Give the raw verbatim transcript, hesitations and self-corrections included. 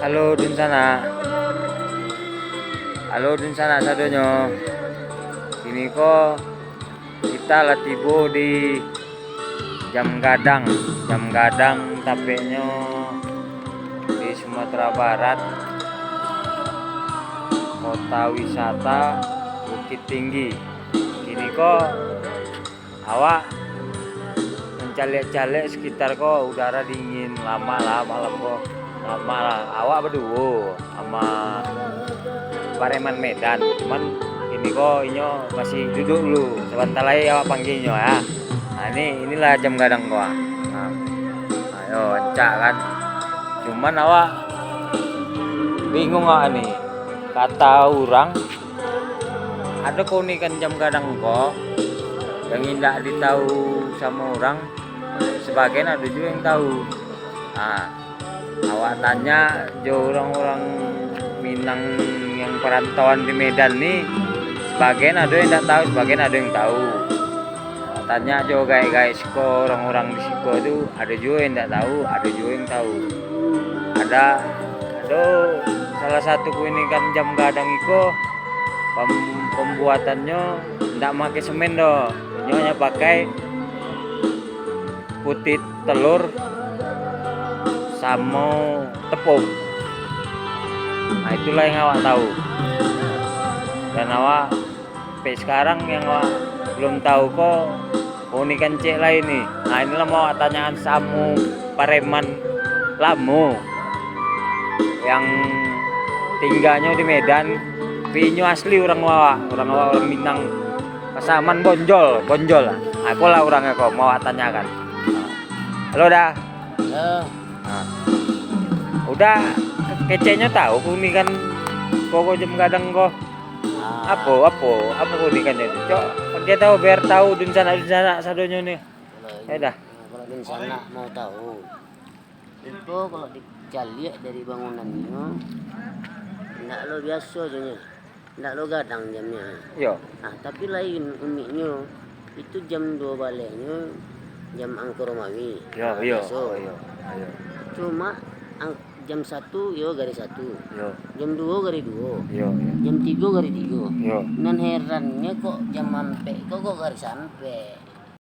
Halo dunsanak. Halo dunsanak sadonyo. Kini ko kita lah tibo di Jam Gadang. Jam Gadang tapeknyo di Sumatera Barat, kota wisata Bukittinggi. Kini ko awak mancaliak-caliak sekitar ko, udara dingin, lamak lah malam ko, lamak lah. Awak baduo sama pareman Medan, cuman kini ko inyo masih duduk dulu, sabanta lai awak panggia inyo ya. Nah, ini, inilah Jam Gadang ko ah. Nah, ayo, rancak kan. Cuman awak bingung awak ni, kata urang, ado keunikan Jam Gadang ko yang indak ditahu samo urang, sabagian ado juo yang tahu. Ha, awak tanyo jo urang-urang Minang yang parantauan di Medan ni, sabagian ado yang indak tahu, sabagian ado yang tahu. Awak tanyo jo gaek-gaek siko, urang-urang di siko tu, ado juo yang indak tahu, ado juo yang tahu. Ada, ado salah satu keunikan Jam Gadang iko, pem-, pembuatannyo ndak makai semen doh. Inyo hanyo pakai putih telur samo tepung. Nah, itulah yang awak tahu. Dan awak sampai sekarang yang awak belum tahu ko, keunikan ciek lai ni. Nah, inilah mau awak tanyakan samo pareman lamo yang tingganyo di Medan, tapi inyo asli urang awak, urang awak, urang Minang. Pasaman Bonjol, Bonjol. Nah, ko lah urang ko mau awak tanyakan. Halo, Da. Yo. Nah. Uda, keceknyo tahu keunikan ko, ko Jam Gadang ko? Ah. Apo, apo, apo keunikan tu? Cok, dia tahu, biar tahu dunsanak-dunsanak sadonyo ni. Kalau Eh, dah. Kalau dunsanak mau tahu, itu kalau dicaliak dari bangunannyo, ndak lo biaso jo nyo. Ndak lo gadang jamnyo. Yo. Ah, tapi lain uniknyo, itu jam duo balehnyo jam angko Romawi. Yo, yo. Biaso. Oh, yo. Yo. Cuma ang-, jam satu yo garis satu. Yo. Jam duo garis duo. Yo, yo. Jam tigo garis tigo. Yo. Nan herannyo kok jam ampek kok, kok garis ampek.